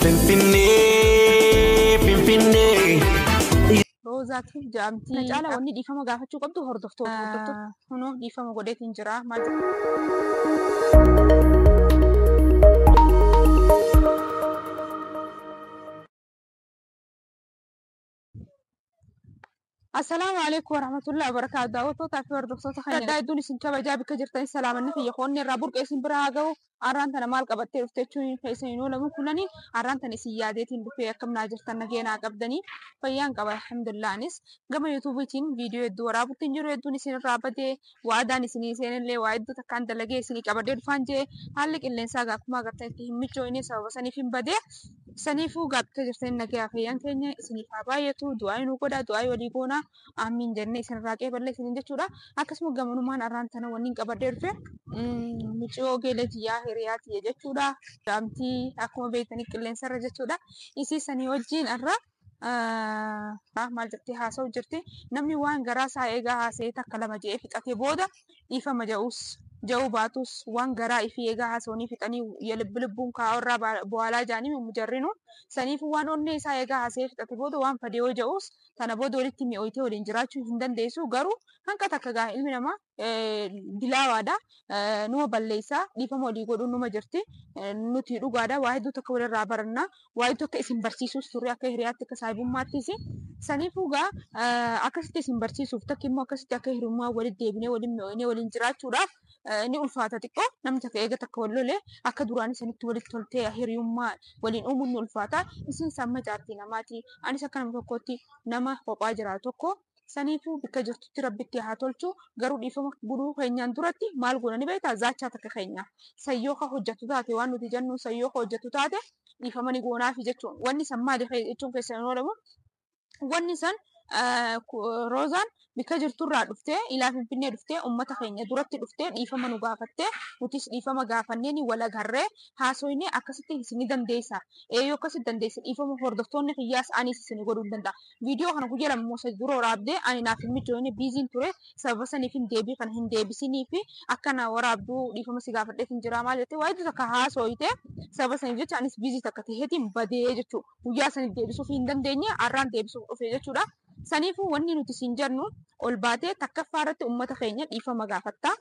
Finfinnee, Finfinnee. Roozaatiif jaamtii. Na caala wanni dhiifama gaafachuu qabdu hordoftoota. Hordoftoota kunoo dhiifama godheetiin jira. Maal Assalaamu alaikum warahmatullahi wabarakaatu. Daawwattootaa fi hordoftoota keenya addaa hedduun isin kabajaa bakka jirtan salaamanni kiyya qoonni irraa burqee isin bira haa ga'u. Arraan tana maal qabattee dhufte jechuun keessa hin oolamu kunani arraan tana isin yaadeetiin dhufee akkam naa jirtan nageenaa qabdanii fayyaan qaba alhamdulillah. Anis gama yuutuubiitiin viidiyoo hedduu waraabutti hin jiru hedduun isin irraa badee waadaan isinii seenillee waa hedduu takkaan dalagee isinii qabadee dhufaan jee haalli qilleensaa akkuma agartanitti hin michoo'ine sababa saniif hin badee. Saniifuu bakka jirtan nagayaa fayyaan keenya isiniif haa baay'atu du'aa nu godha du'aa walii goona aamiin jennee isinirraa qeeballe isiniin jechuudha. Akkasuma gamanumaan arraan tana wanni qabadee dhufe miciyoo geelee tiyyaa hiriyaa tiyya jechuudha. Jaamtii akkuma beektanii qilleensarra jechuudha. Isii sanii wajjin arra maal jettee haasa'u jirti. Namni waan garaa isaa eegaa haasa'ee takka lama je'ee fixatee booda dhiifama ja'us ja'uu baatus waan garaa ifii eegaa haasa'anii fixanii yalibbi lubbuun kaa'u irraa bu'aalaa jaanii mujarrinu. Saniif waan onnee isaa eegaa haasa'ee fixate booda waan fadee yoo ja'us tana booda walitti mi'ooytee waliin jiraachuu hin dandeessu. Garuu hanqa takka gaa ilmi namaa dilaawaadha. Numa balleessaa dhiifama walii godhuun numa jirti. Nuti dhugaadha waa hedduu takka walirraa baranna. Waa hedduu akka isin barsiisuus turre akka hiriyaatti akka saahibummaattis. Saniifuu gaa akkasitti isin barsiisuuf takka immoo akkasitti akka hiriyummaa walitti deebinee waliin mi'ooynee waliin jiraachuudhaaf ni ulfaata xiqqoo namni takka eega takka wal lolee akka duraanii sanitti walitti toltee hiriyummaa waliin uumuun ni ulfaata. Isin samma jaartii namaati. Anis akka nama tokkootti nama kophaa jiraatu tokko saniifuu bakka jirtutti rabbitti haa tolchu. Garuu dhiifama godhuu keenyaan duratti maal goona ni beektaa zaachaa takka keenya. Sayyoo ka hojjetu taate waan nuti jennu sayyoo ka hojjetu taate dhiifama ni goonaafi jechuun. Wanni san maali jechuun keessan hin oolamu. Wanni san Roozaan bakka jirturraa dhuftee ilaa Finfinnee dhuftee uummata keenya duratti dhuftee dhiifama nu gaafattee nutis dhiifama gaafannee ni wal agarree haasoynee akkasitti isin dandeessa. Eeyyoo akkasitti dandeessa dhiifama hordoftoonni kiyyaas anis isin godhuu hin danda'a. Viidiyoo kana guyyaa lama moo dura waraabdee ani naaf hin mijoofne biiziin ture sababa saniif hin deebii kana hin deebisinii fi akka na waraabduu dhiifama si gaafadheef hin jira maal jettee waayee takka haasoyte sababa saniif jecha anis biizii takka taheetiin badee jechuudha. Guyyaa saniif deebisuuf hin dandeenye har'aan deebisuuf dhufe jechuudha. Saniifuu wanni nuti siin jennu ol baatee takkaffaa irratti uummata keenya dhiifama gaafatta.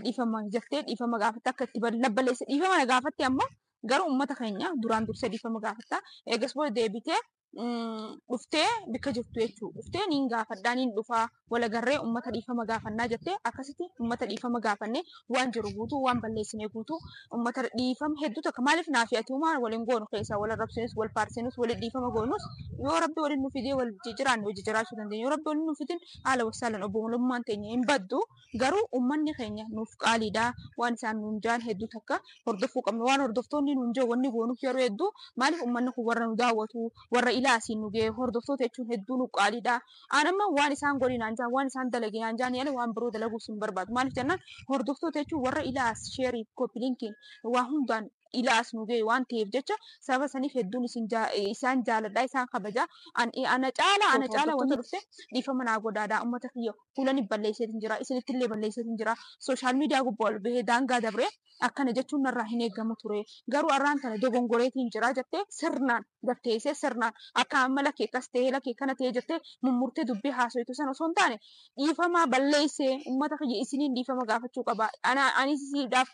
Dhiifama jettee dhiifama gaafatta akka itti labballeesse dhiifama na gaafatte ammoo garuu uummata keenya duraan dursee dhiifama gaafatta. Eegas booda deebitee dhuftee bakka jirtu jechuudha. Dhuftee niin gaafadhaa niin dhufaa walagarree uummata dhiifama gaafannaa jettee akkasitti uummata dhiifama gaafannee waan jiru guutuu waan balleessine guutuu uummata dhiifama hedduu takka maaliif naafi ati uumaa waliin goonu keessaa wal arrabsinus wal faarsinus waliin dhiifama goonus yoo rabbi waliin nu fidee wal jiraanne hojii jiraachuu dandeenya. Yoo rabbi waliin nu fidin haala wasaalan obbolummaan teenya hin baddu garuu uummanni keenya nuuf qaaliidha waan isaan nuun jaan hedduu takka hordofuu qabna. Waan hordoftoonni nuun jaan wanni goonuuf yeroo hedduu maaliif uummanni kun warra nu daawwatu warra ilaa asiin nu ga'e hordoftoota jechuun hedduu nu qaaliidha. Aan amma waan isaan godhinaan jaan waan isaan dalaginaan jaan yaala waan biroo dalaguus hin barbaadu. Maaliif jennaan hordoftoota jechuun warra ilaa as sheerii koppiliinkiin waa hundaan ilaa as nu ga'e waan ta'eef jecha sababa saniif hedduun isaan jaaladha isaan kabaja. Ana caala wanta dhufte dhiifama naa godhaadha uummata kiyya fuulani balleesseetiin jira isinittillee balleesseetiin jira sooshaal miidiyaa gubbaa ol bahee daangaa dabree akkana jechuun narraa hin eeggamu ture garuu arraan tana dogongoreetiin jira jettee sirnaan garteessee sirnaan akka amma lakkee akkas ta'ee lakkee kana ta'ee jettee mummurtee dubbii haasoitu sana osoo hin taane dhiifama balleessee uummata kiyya isiniin dhiifama gaafachuu qaba. Anis isiidhaaf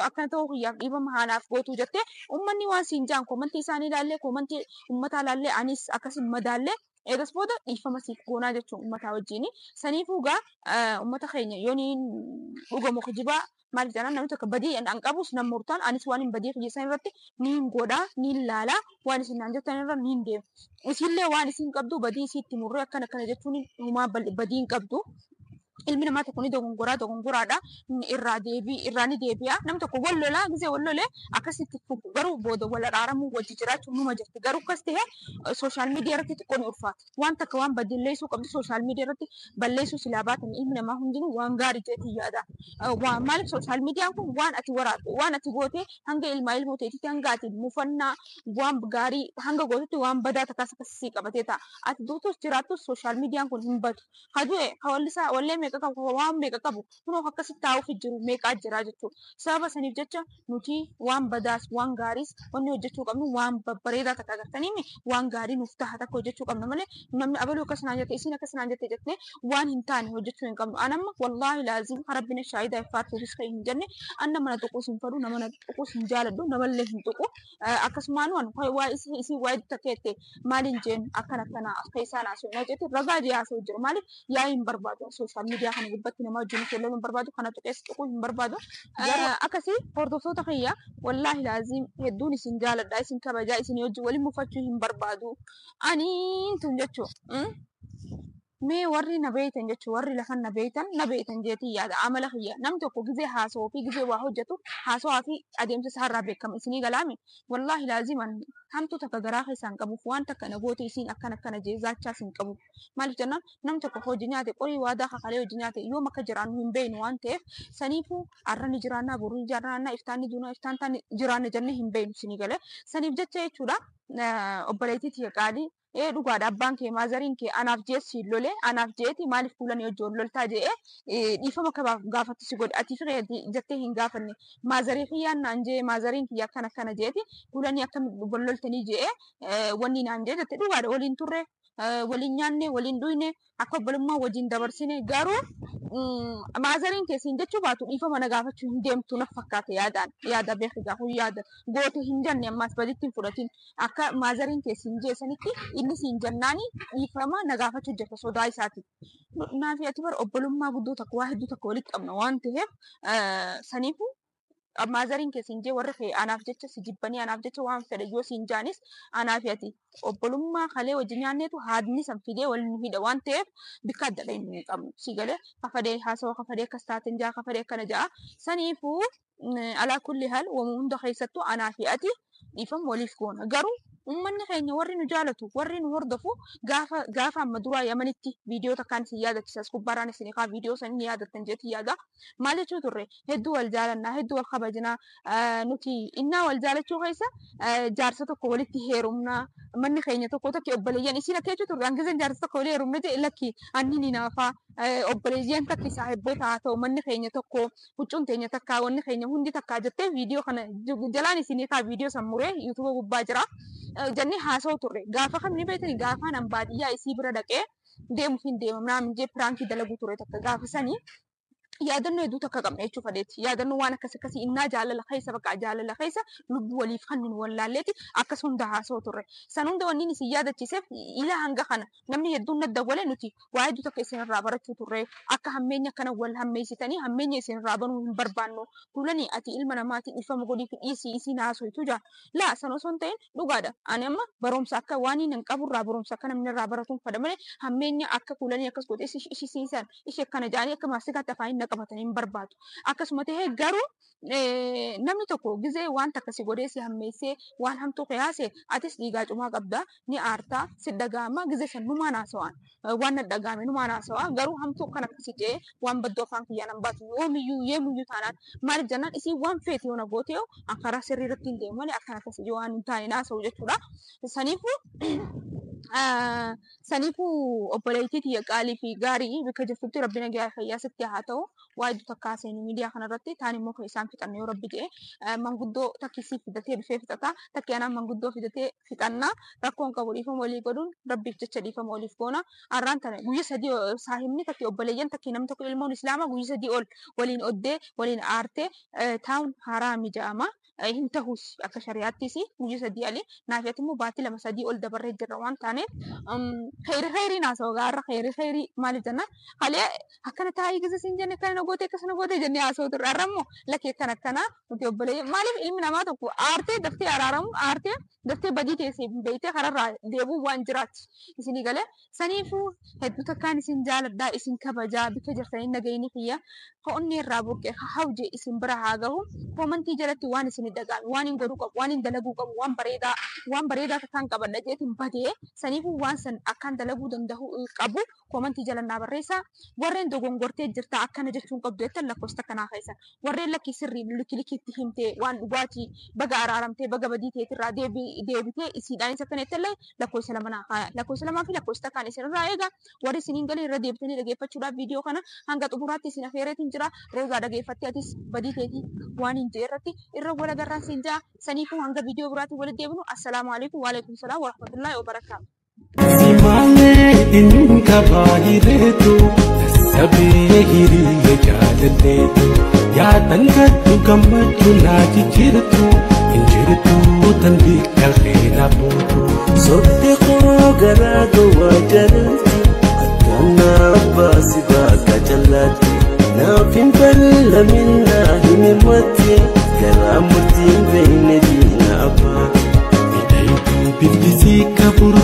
akkana ta'uu kiyyaaf dhiifama haanaaf gootu jettee uummanni waan siin jaan koomantii isaanii ilaallee koomantii uummataa ilaallee anis akkasin madaallee eegas booda dhiifama siif goonaa jechuun uummataa wajjini. Saniifuu gaa uummata keenya yoo niin dhugamu kijibaa maaliif jennaan namni tokko badii an qabus nan murtaan anis waan hin badii kiyya san irratti niin godhaa niin laalaa waan isin naan jettan irra niin deema. Isinillee waan isin qabdu badii isiitti murree akkana akkana jechuun humaa badii hin qabdu. Ilmi namaa tokko ni dogongoraa dogongoraadha irraa deebii irraa ni deebi'a. Namni tokko wal lolaa gisee wal lolee akkasitti garuu booda wal araaramuu wajji jiraachuun numa jirti. Garuu akkas ta'e sooshaal miidiyaa irratti xiqqoo ni ulfaata. Waan takka waan balleessuu qabdu sooshaal miidiyaa irratti balleessuu silaa baatan ilmi namaa hundinuu waan gaarii jedhee yaada. Maaliif sooshaal miidiyaan kun waan ati waraabde waan ati goote hanga ilmaa ilmoo ta'etti hanga ati mufannaa waan gaarii hanga gootetti waan badaa takkas akkasii qabatee ta'a. Ati duutus jiraattus sooshaal miidiyaan kun hin badu. Kadu'e hawallisaa wallee meeqa maallaqa qabu, waan meeqa qabu kunoo akkasitti taa'uuf jiru meeqaa jira jechuudha. Sababa saniif jecha nuti waan badaas waan gaariis wanni hojjechuu qabnu waan babbareedaa takka agartanii waan gaarii nuuf taha takka hojjechuu qabna malee namni abaluu akkas naan jette isiin akkas naan jette jettee waan hin taane hojjechuu hin qabnu. Anamma wallaahi laazim rabbina shaayidaa iffaartuufis kan hin jenne an nama na tuquus hin fedhu, nama na tuquus hin jaaladhu, namallee hin tuqu. Akkasumaan waan waa isii waa takka jette maaliin jeen akkana akkana akka isaan haasa'u na jette ragaa jee haasa'u jiru. Maaliif yaa'ii hin barbaadu, sooshaal miidiyaa kana gubbatti nama wajjin loluu hin barbaadu, kana tuqees tuquu hin barbaadu. Akkasii hordoftoota kiyya, wallaahi laazim hedduun isin jaaladha, isin kabajaa, isin wajjin waliin mufachuu hin barbaadu. Aniin tun jechuun mee warri na beeytan jechuun warri lafan na beeytan na beeytan jeetii yaada amala kiyya. Namni tokko gizee haasawuu fi gizee waa hojjetu haasawaa fi adeemsa isaarraa beekama. Isinii galaami, wallaahi laaziman hamtuu takka garaa keessaan qabuuf waan takka na goote isiin akkana akkana jee zaachaas hin qabu. Maaliif jennaan, namni tokko hojii nyaate qorii waadaa kakalee hojii nyaate yoom akka jiraannu hin beeknu waan ta'eef, saniifuu har'a ni jiraannaa, boru ni jiraannaa, iftaan ni duunaa, iftaan taan jiraanna jennee hin beeknu. Isinii galee, saniif jecha jechuudha. Obboleettii tiyya qaalii, ee dhugaadha, abbaan kee maazariin kee anaaf jee siin lole, anaaf jeeti maaliif fuulanii hojii loltaa jee dhiifama akka gaafattu si godhe. Ati fi jettee hin gaafanne. Maazarii kiyyaan naan jee, maazariin kiyya akkana akkana jeeti fuulanii akka loltanii jee wanni naan jee jette. Dhugaadha, waliin turre, waliin nyaanne, waliin dhuyne, akka obbolummaa wajjin dabarsine. Garuu maazariin kee siin jechuu baatu dhiifama na gaafachuu hin deemtu na fakkaate. Yaadaan yaada beeki gaafa yaada goote hin jenne ammaas baditti hin fudhatin. Akka maazariin kee siin jeesanitti inni siin jennaani dhiifama na gaafachuu jirta sodaa isaati. Naafi ati bar obbolummaa guddoo takka waa hedduu takka walitti qabna waan ta'eef, saniifu maazariin kee siin jee, warri kee anaaf jecha si jibbanii anaaf jecha waan fedhe yoo siin jaanis, anaaf ati obbolummaa kalee wajjin nyaanneetu haadni san fidee wal nu hidha waan ta'eef bikka adda dhahinu hin qabnu. Si galee, kafadee haasawa kafadee akkas taateen jaa kafadee akkana ja'a. Saniifuu alaa kulli haal wama hunda keessattuu anaa fi ati dhiifama waliif goona. Garuu uummanni keenya warri nu jaalatu, warri nu hordofu, gaafa gaafa amma duraa Yamanitti viidiyoo takkaan isin yaadachiisa, as gubbaarraan isin kaa viidiyoo san ni yaadattan jeetti yaada. Maal jechuu turre? Hedduu wal jaalannaa, hedduu wal kabajnaa, nuti innaa wal jaalachuu keessa jaarsa tokko walitti heerumnaa, manni keenya tokko tokko obboleeyyan isin akka jechuu turre. Hangizan jaarsa tokko walii heerumne jee lakki anni ni naafaa, obboleeyyan takka isaa hebboo haa ta'u, manni keenya tokko, huccuun teenya takkaa, wanni keenya hundi takkaa jettee viidiyoo kana jalaan isinii kaa viidiyoo san muree yuutuuba gubbaa jira. Jennee haasa'u turre. Gaafa kam ni beektani? Gaafaan an baadiyyaa isii bira dhaqee deemuuf hin deemamnaa minjee piraankii dalaguu ture takka. Gaafa sanii yaadannoo hedduu takka qabna jechuu fedheeti. Yaadannoo waan akkas akkasii innaa jaalala keessa bakka jaalala keessa lubbuu waliif kan nu wallaalleeti akkas hunda haasa'u turre. San hunda wanni isin yaadachiiseef ilaa hanga kana namni hedduun nadda walee nuti waa hedduu takka isinirraa barachuu turre. Akka hammeenya akkana wal hammeessitanii hammeenya isinirraa banuu hin barbaannu. Kulani ati ilma namaatiin dhiifama godhii fi dhiisii isiin haasoitu jaa. Laa, san osoo hin ta'in dhugaadha. Ani amma barumsa akka waan hin qaburraa barumsa akka namni irraa baratuun fedha malee hammeenya akka kulanii akkas godhe ishisiisan ishee akkana jaanii akka maasikaatti afaan hin qabatan hin barbaadu. Akkasuma ta'ee garuu namni tokko gizee waan takka si godhee si hammeessee waan hamtuu qiyaase, atis dhiigaa cumaa qabda, ni aartaa si dhaga'ama. Gizee san numaan haasawaan waan na dhaga'ame numaan haasawaa. Garuu hamtuu kan akkasii ta'ee waan badduu afaan kiyyaan hin baatu yoomiyyuu yeemiyyuu taanaan. Maaliif jennaan, isii waan feete yoo na goote yoo karaa sirrii irratti hin deemu malee akkana akkasii waan hin taane haasa'u jechuudha. Saniifuu obboleettii tiyya qaalii fi gaarii, bakka jirtutti rabbi nagaa fayyaa sitti haa ta'u. Waa hedduu takka haasa'anii miidiyaa kanarratti taan immoo kan isaan fixanne yoo rabbi jedhe manguddoo takkisii fidatee dhufee fixata, takki anaan manguddoo fidatee fixannaa. Rakkoon qabu, dhiifama walii godhuun rabbiif jecha dhiifama waliif goona. Har'aan tana guyya 3 saahibni takki obboleeyyan takki namni tokko ilmoon islaamaa guyya 3 ol waliin oddee waliin aartee taa'uun haraami jedhama. Hin ta'us akka shari'aattis guyya 3 ali. Naafiyat immoo baatii 2 3 ol dabarree jirra waan taaneef kheyri kheyriin haasa'u gaarra kheyri kheyrii. Maaliif jennaan, halee akkana taa'ii gisa siin jenne akkana na goote akkasana goote jennee haasa'u turre. Har'a immoo lakkee akkana akkana nuti obboleeyyan. Maaliif, ilmi namaa tokko aartee daftee araaramu, aartee daftee badii teessee beektee kararraa deebi'uu waan jiraatti. Isinii galee, saniifuu hedduu takkaan isin jaaladhaa, isin kabajaa. Bikka jirtanii nagayini kiyya onni irraa burqe hawje isin bira haa gahu. Koomantii jalatti waan isin isin dhaga'ame? Waan hin godhuu qabu, waan hin dalaguu qabu, waan bareedaa, waan bareedaa akkaan qabadha jeetiin badee saniifuu waan san akkaan dalaguu danda'u qabu koomantii jala naa barreessaa. Warreen dogongortee jirta akkana jechuun qabdu jettan lakkoofsa kanaa keessa. Warreen lakkii sirrii likki likkiitti himtee waan dhugaatii baga araaramtee baga badii teetirraa deebitee isiidhaan isa kana jettallee lakkoofsa 2 naa kaaya. Lakkoofsa 2 fi lakkoofsa takkaan isinirraa eega. Warri isiniin galee irra deebitanii dhageeffachuudhaaf viidiyoo kana hanga xumuraatti isin afeereetiin jira. Roozaa dhageeffattee atis badii teetii waan hin jee irratti irra wal agarraan siin jaa. Saniifuu hanga viidiyoo biraatiin walitti deebinu, assalaamu alaikum waalaikum salaam warahmatullaahi wabarakaatu. Si malee inni qabaa hireetu sassabee hiriye jaalalleetu yaadan gaddu gammachuu naa jijjiirtu hin jirtu tan bikka keena buutu. Sotte koo garaa gowwaa jalatti akkanaa abbaasi bakka jallaatti naaf hin fallamin naa himimatti garaa murtiin beekne diina abbaati. Midhaytuu bifti si kaburu.